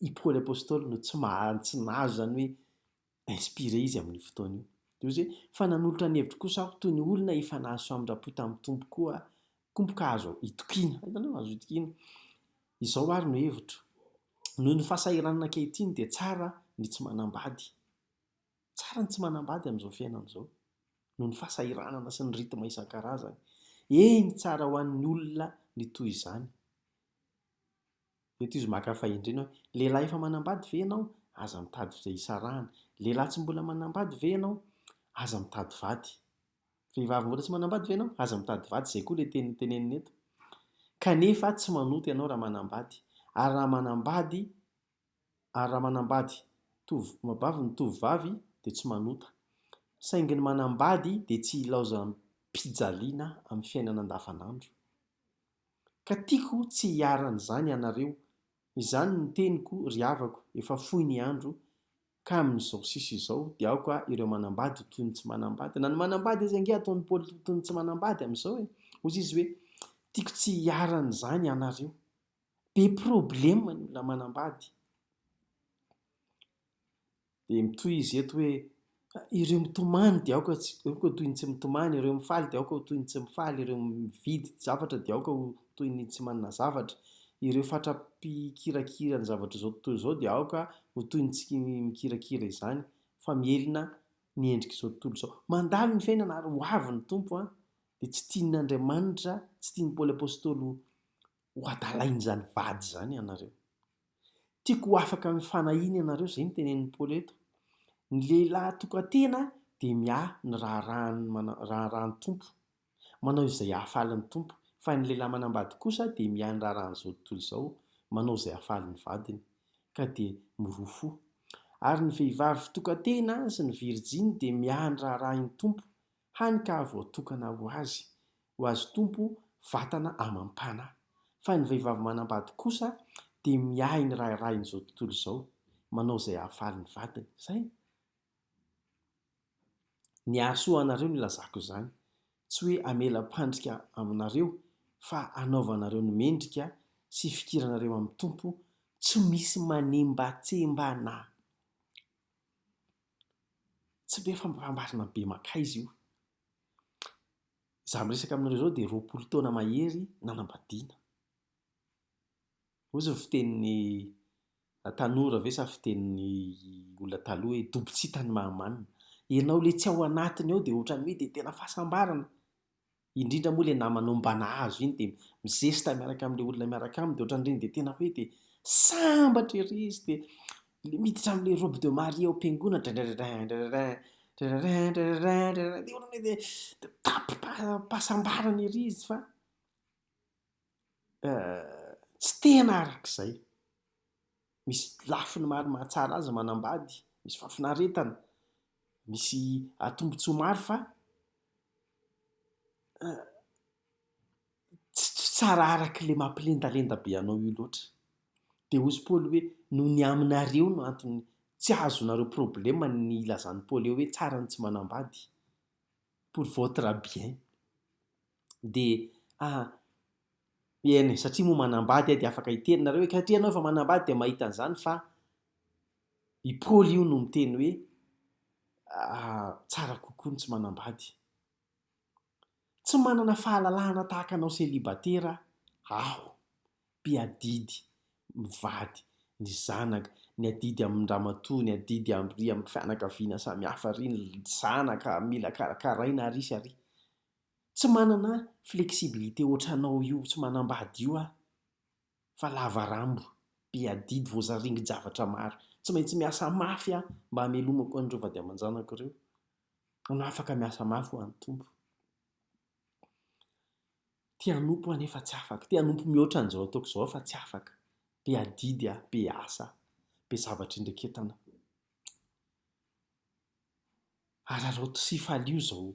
A: i Paoly Apostoly no tsy maha tsy nahazo izany hoe inspiré izy amin'io fotoana io. Dia hoy izy hoe, Fa nanolotra ny hevitro kosa aho toy ny olona efa nahazo famindram-po tamin'ny Tompo koa, Tompo ka azo itokiana. Hitanao, azo itokiana. Izao ary no hevitro, noho ny fahasahiranana ankehitriny dia tsara ny tsy manambady. Tsara ny tsy manambady amin'izao fiainana izao, noho ny fahasahiranana sy ny rythme isan-karazany. Eny, tsara ho an'ny olona ny toy izany. Eto izy maka fahendrena hoe, lehilahy efa manambady ve ianao? Aza mitady izay hisarahana. Lehilahy tsy mbola manambady ve ianao? Aza mitady vady. Vehivavy mbola tsy manambady ve ianao? Aza mitady vady. Izay koa ilay teny tenenina eto. Kanefa tsy manota ianao raha manambady. Ary raha manambady, ary raha manambady tovovavy ny tovovavy dia tsy manota. Saingy ny manambady dia tsy ilaozam-pijaliana amin'ny fiainana andavanandro. Ka tiako tsy hiharan'izany ianareo. Izany no teniko, ry havako, efa fohy ny andro, ka amin'izao sisa izao, dia aoka ireo manambady ho toy ny tsy manambady. Na ny manambady aza ange ataon'i Paoly ho toy ny tsy manambady amin'izao e! Hoy izy hoe, Tiako tsy hiharan'izany ianareo. Be problema ny olona manambady. Dia mitohy izy eto hoe, Ireo mitomany dia aoka tsy, aoka ho toy ny tsy mitomany, ireo mifaly dia aoka ho toy ny tsy mifaly, ireo mividy zavatra dia aoka ho toy ny tsy manana zavatra, ireo fatra-pikirakira ny zavatr'izao tontolo izao dia aoka ho toy ny tsy mikirakira izany, fa mihelina ny endrik'izao tontolo izao. Mandalo ny fiainana ary ho avy ny Tompo an, dia tsy tian'Andriamanitra, tsy tian'i Paoly Apostoly ho ho adalain'izany vady izany ianareo. Tiako ho afaka amin'ny fanahiana ianareo, izay no tenenin'i Paoly eto. Ny lehilahy tokan-tena dia miahy ny raharahan'ny raharahan'ny Tompo, manao izay hahafaly ny Tompo, fa ny lehilahy manambady kosa dia miahy ny raharahan'izao tontolo izao, manao izay hahafaly ny vadiny, ka dia miroa fo. Ary ny vehivavy tokan-tena sy ny virjiny dia miahy ny raharahin'ny Tompo, hany ka voatokana ho azy, ho azy Tompo vatana amam-panahy. Fa ny vehivavy manambady kosa dia miahy ny raharahin'izao tontolo izao, manao izay hahafaly ny vadiny. Izay. Ny hahasoa anareo no ilazako izany. Tsy hoe hamela-pandrika aminareo, fa hanaovanareo ny mendrika sy hifikiranareo amin'ny Tompo, tsy misy manembatsembana. Tsy be fampambarina be mankaiza io. Izaho miresaka aminareo izao dia 20 taona mahery nanambadiana. Hozy ny fitenin'ny tanora ve sa fitenin'ny olona taloha hoe dobo tsy hita ny mahamanina. Ianao ilay tsy ao anatiny ao dia ohatran'ny hoe dia tena fahasambarana. Indrindra moa ilay namanao mba nahazo iny dia mizesta miaraka amin'ilay olona miaraka aminy dia ohatran'ireny dia tena hoe dia sambatra ery izy dia ilay miditra amin'ilay robe de mariée ao am-piangonana dradradrain dradradrain dradradrain dradradrain dradradrain dia ohatran'ny hoe dia tapi-pahasambarana ery izy fa tsy tena arak'izay. Misy lafiny maro mahatsara azy manambady, misy fahafinaretana, misy tombontsoa maro fa tsy tsara araka ilay mampilendalenda be anao io loatra. Dia hozy Paoly hoe noho ny aminareo no antony tsy ahazoanareo problema ny ilazan'i Paoly eo hoe tsara ny tsy manambady pour votre bien. Dia ah, eny e, satria moa manambady aho dia afaka hiteny nareo hoe satria ianao efa manambady dia mahita an'izany fa i Paoly io no miteny hoe tsara kokoa ny tsy manambady. Tsy manana fahalalahana tahaka anao selibatera aho, mpiadidy, mivady, ny zanaka, ny adidy amin-dramatoa, ny adidy ry amin'ny fianakaviana samihafa ry, ny zanaka mila karakaraina ary sy ary. Tsy manana flexibilité ohatranao io tsy manambady io aho fa lava rambo, be adidy, voazaringin-javatra maro. Tsy maintsy miasa mafy aho mba hamelomako an'ireo vady aman-janako ireo. No afaka miasa mafy ho an'ny Tompo. Te hanompo aho nefa tsy afaka. Te hanompo mihoatra an'izao ataoko izao aho fa tsy afaka. Be adidy aho, be asa, be zavatra indreketana. Araraoty sy ifalio izao.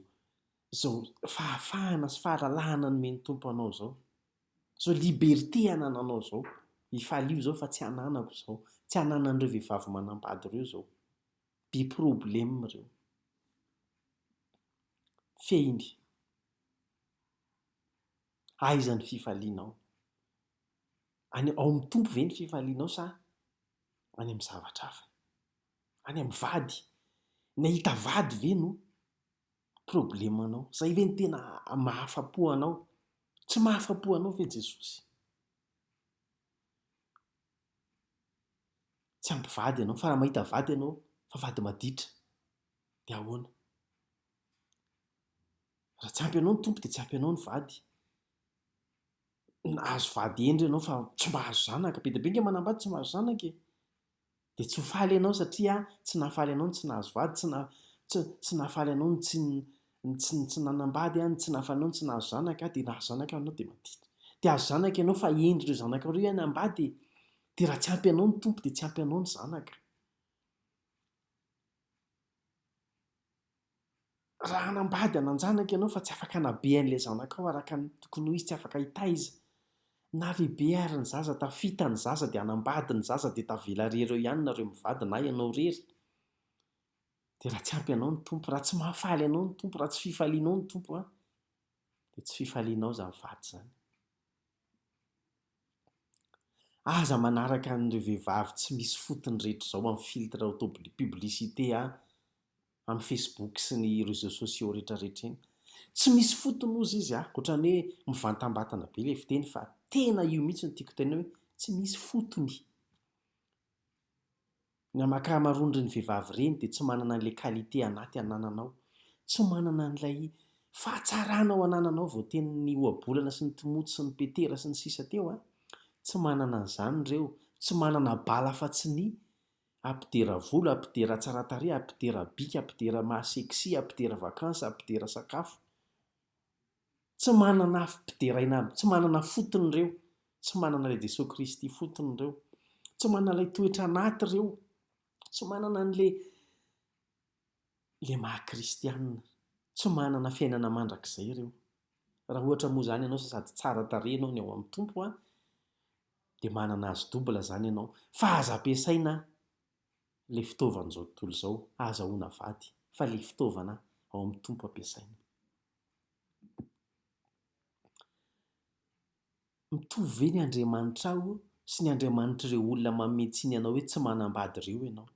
A: Izao fahafahana sy fahalalahana nomen'ny Tompo anao izao. Izao liberté anananao izao. Ifalio izao fa tsy ananako izao. Tsy ananan'ireo vehivavy manambady ireo izao. Be problème ireo. Fehiny. Aiza ny fifalianao? Any ao amin'ny Tompo ve ny fifalianao sa any amin'ny zavatra hafa? Any amin'ny vady? Ny hahita vady ve no problemanao? Izay ve no tena mahafa-po anao? Tsy mahafa-po anao ve Jesosy? Tsy ampy vady ianao, fa raha mahita vady ianao fa vady maditra dia ahoana? Raha tsy ampy anao ny Tompo dia tsy ampy anao ny vady. Nahazo vady hendry ianao fa tsy mahazo zanaka. Be dia be ange manambady tsy mahazo zanaka e. Dia tsy ho faly ianao satria tsy nahafaly anao ny tsy nahazo vady, tsy na- tsy tsy nahafaly anao ny tsy ny tsy ny tsy nanambady, ny tsy nahafaly anao ny tsy nahazo zanaka, dia nahazo zanaka ianao dia maditra. Dia azo zanaka ianao fa hendry ireo zanakao ireo hanambady e. Dia raha tsy ampy anao ny Tompo dia tsy ampy anao ny zanaka. Raha hanambady hanan-janaka ianao fa tsy afaka hanabe an'ilay zanakao araka ny tokony ho izy, tsy afaka hitaiza. Na lehibe ary ny zaza, tafita ny zaza dia hanambady ny zaza dia tavela irery eo ihany nareo mivady na ianao irery. Dia raha tsy ampy anao ny Tompo, raha tsy mahafaly anao ny Tompo, raha tsy fifalianao ny Tompo an, dia tsy fifalianao izany vady izany. Aza manaraka an'ireo vehivavy tsy misy fotony rehetra izao amin'ny filtre auto publicité an, amin'ny facebook sy ny réseaux sociaux rehetra rehetra eny. Tsy misy fotony ozy izy an, ohatran'ny hoe mivantambatana be ilay fiteny fa tena io mihitsy no tiako tenenina hoe tsy misy fotony. Ny amakamaroan'ireny vehivavy ireny dia tsy manana an'ilay qualité anaty anananao. Tsy manana an'ilay fahatsarana ao anananao voatenin'ny ohabolana sy ny Timoty sy ny Petera sy ny sisa teo an. Tsy manana an'izany ireo. Tsy manana bala afa-tsy ny hampidera volo, hampidera hatsaran-tarehy, hampidera bika, hampidera maha sexy, hampidera vacances, hampidera sakafo. Tsy manana ampideraina, tsy manana fotony ireo. Tsy manana ilay Jesoa Kristy fotony ireo. Tsy manana ilay toetra anaty ireo. Tsy manana an'ilay ilay maha kristianina. Tsy manana fiainana mandrakizay ireo. Raha ohatra moa izany ianao sady tsara tarehy ianao ny ao amin'ny Tompo an, dia manana azy double izany ianao. Fa aza ampiasaina ilay fitaovan'izao tontolo izao ahazahoana vady fa ilay fitaovana ao amin'ny Tompo ampiasaina. Mitovy ve ny Andriamanitrao sy ny Andriamanitr'ireo olona manome tsiny anao hoe tsy manambady ireo ianao?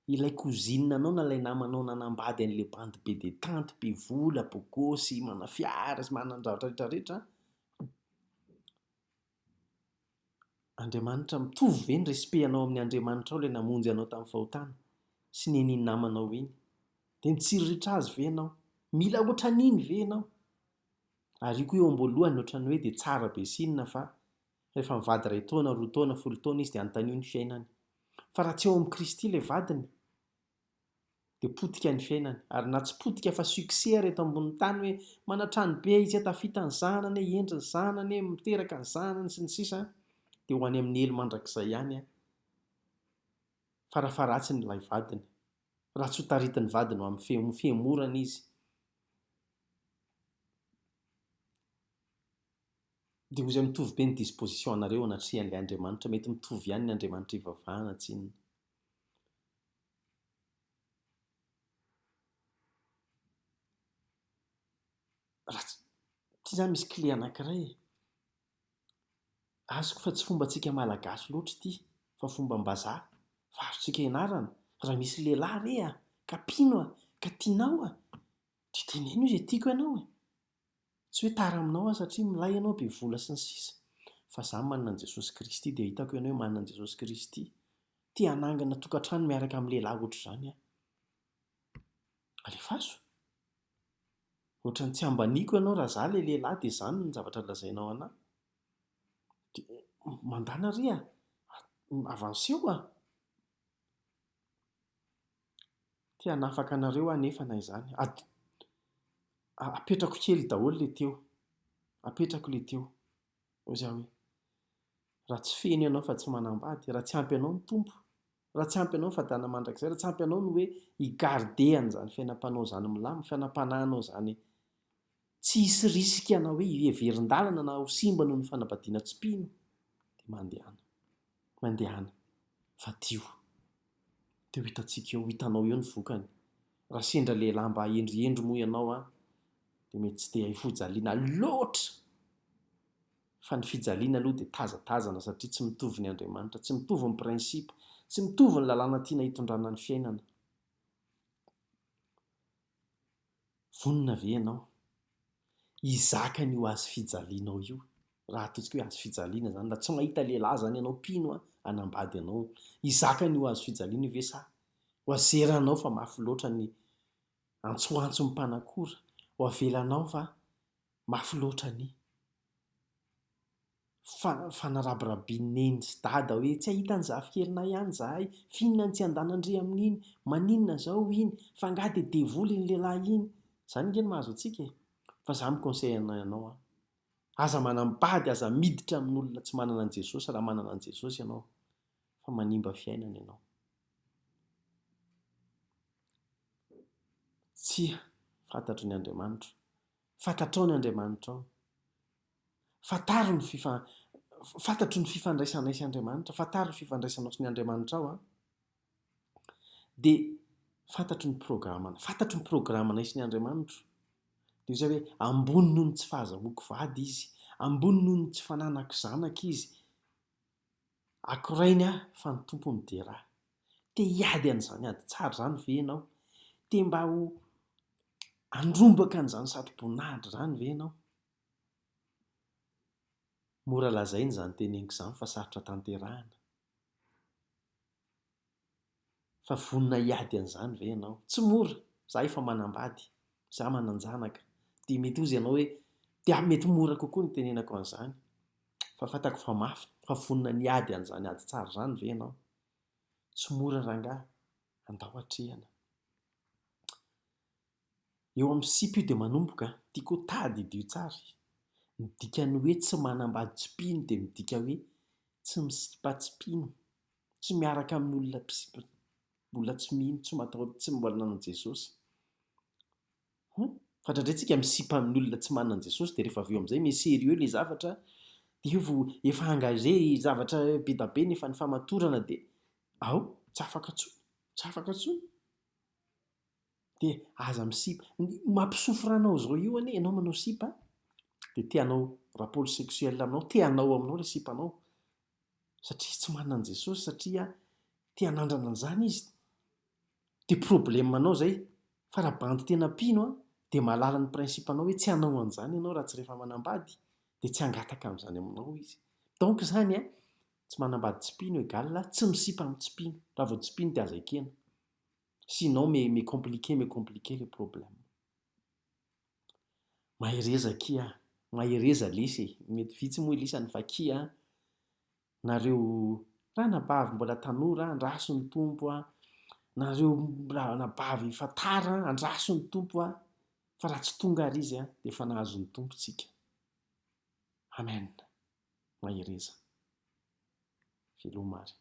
A: Ilay cousine anao na ilay namanao nanambady an'ilay bandy be dia tanty, be vola, bogosy, manana fiara sy manana ny zavatra rehetra rehetra, Andriamanitra, mitovy ve ny respect anao amin'ny Andriamanitrao ilay namonjy anao tamin'ny fahotana sy ny an'iny namanao iny? Dia mitsiriritra azy ve ianao? Mila ohatran'iny ve ianao? Ary io koa eo am-boalohany ohatran'ny hoe dia tsara be sy inona fa rehefa mivady iray taona, roa taona, folo taona izy dia anontanio ny fiainany. Fa raha tsy ao amin'i Kristy ilay vadiny dia potika ny fiainany. Ary na tsy potika fa succès ary eto ambonin'ny tany hoe manan-trano be izy, tafita ny zanany, hendry ny zanany, miteraka ny zanany sy ny sisa dia ho any amin'ny helo mandrakizay ihany farafaharatsiny ilay vadiny. Raha tsy ho taritin'ny vadiny ho amin'ny fihemorana izy. Dia ho izay mitovy be ny disposition anareo anatrehan'ilay Andriamanitra, mety mitovy ihany ny Andriamanitra ivavahana tsinona. Raha tsy, ity izany misy clé anankiray e. Azoko fa tsy fombantsika malagasy loatra ity fa fombam-bazaha fa azontsika ianarana, raha misy lehilahy re a, ka mpino a, ka tianao a, dia teneno izy e, tiako ianao e. Tsy hoe tara aminao aho satria milay ianao, be vola sy ny sisa Fa za manana an'i Jesosy Kristy dia hitako ianao hoe manana an'i Jesosy Kristy. Te hanangana tokantrano miaraka amin'ny lehilahy ohatr'izany aho. Alefaso. Ohatran'ny tsy ambaniako ianao raha za ilay lehilahy dia izany ny zavatra lazainao an'ahy. Dia mandàna re a! Avanceo a! Te hanafaka anareo aho nefa na izany. Apetrako kely daholo ilay teo. Apetrako ilay teo. Hoy izaho hoe, raha tsy feno ianao fa tsy manambady, raha tsy ampy anao ny Tompo, Raha tsy ampy anao ny fadana mandrakizay, raha tsy ampy anao ny hoe hi-garder an'izany fiainam-panao izany milamina, fiainam-panahinao izany tsy hisy risque na hoe hiheverin-dalana na ho simba noho ny fanambadiana tsy mpino, dia mandehana. Mandehana. Fadio. Dia ho hitantsika eo, ho hitanao eo ny vokany. Raha sendra lehilahy mba hendrihendry moa ianao an, dia mety tsy dia hifojaliana loatra. Fa ny fijaliana aloha dia tazatazana satria tsy mitovy ny Andriamanitra, tsy mitovy ny principe, tsy mitovy ny lalàna tiana hitondrana ny fiainana. Vonona ve ianao hizaka an'io hazo fijalianao io? Raha ataontsika hoe hazo fijaliana izany, raha tsy mahita lehilahy izany ianao mpino an, hanambady anao, hizaka an'io hazo fijaliana io ve sa ho azeranao fa mafy loatra ny antsoantson'ny mpanakora, ho avelanao fa mafy loatra ny fanarabirabian'i neny sy dada hoe tsy hahita ny zafikelinay ihany izahay, f'inona no tsy andanandry amin'iny, maninona izao iny, fa angaha dia devoly iny lehilahy iny. Izany ange no mahazo antsika e. Fa izaho mi-conseiller anao an, aza manambady, aza miditra amin'olona tsy manana an'i Jesosy raha manana an'i Jesosy ianao, fa manimba fiainana ianao. Tsia, fantatro ny Andriamanitro. Fantatrao ny Andriamanitrao. Fantaro ny fifa, fantatro ny fifandraisanay sy Andriamanitra, fantaro ny fifandraisanao sy ny Andriamanitrao an. Dia fantatro ny programana, fantatro ny programanay sy ny Andriamanitro. Dia izay hoe ambony noho ny tsy fahazahoako vady izy, ambony noho ny tsy fananako zanaka izy. Akorainy aho fa ny Tompo midera ahy. Te hiady an'izany ady tsara izany ve ianao? Te mba ho handrombaka an'izany satroboninahitra izany ve ianao? Mora lazaina izany teneniko izany fa sarotra tanterahina. Fa vonona hiady an'izany ve ianao? Tsy mora, za efa manambady, za manan-janaka, dia mety hozy ianao hoe dia mety mora kokoa ny hitenenako an'izany, fa fantako fa mafy, fa vonona ny hiady an'izany ady tsara izany ve ianao? Tsy mora rangahy, andao atrehina. Eo amin'ny sipa io dia manomboka, tiako ho tadidio tsara, ny dikan'ny hoe tsy manambady tsy mpino dia midika hoe tsy misipa tsy mpino, tsy miaraka amin'ny olona mpisipa, olona tsy mino, tsy matahotra, tsy mbola nanana an'i Jesosy. Hum, fa indraindray tsika misipa amin'ny olona tsy manana an'i Jesosy dia rehefa avy eo amin'izay mi-sérieux ilay zavatra dia io vao efa engagé zavatra be da be nefa ny famatorana dia ao, tsy afaka intsony, tsy afaka intsony. Dia aza misipa. Ny mampisofra anao izao io anie, ianao manao sipa dia te hanao rapport sexuel aminao, te hanao aminao ilay sipanao satria tsy manana an'i Jesosy, satria te hanandrana an'izany izy. Dia problème anao izay. Fa raha bandy tena mpino an, dia mahalala ny principe anao hoe tsy hanao an'izany ianao raha tsy rehefa manambady, dia tsy hangataka an'izany aminao izy. Donc izany an, tsy manambady tsy mpino égal tsy misipa amin'ny tsy mpino. Raha vao tsy mpino dia aza ekena. Sinon me me compliquer me compliquer le problème. Mahereza akia a! Mahereza lesy e! Mety vitsy moa lisany fa akia a! Nareo ranabavy mbola tanora andraso ny Tompo a! Nareo ranabavy efa tara andraso ny Tompo a! Fa raha tsy tonga ary Izy a, dia efa nahazo ny Tompo tsika. Amen! Mahereza. Veloma ary.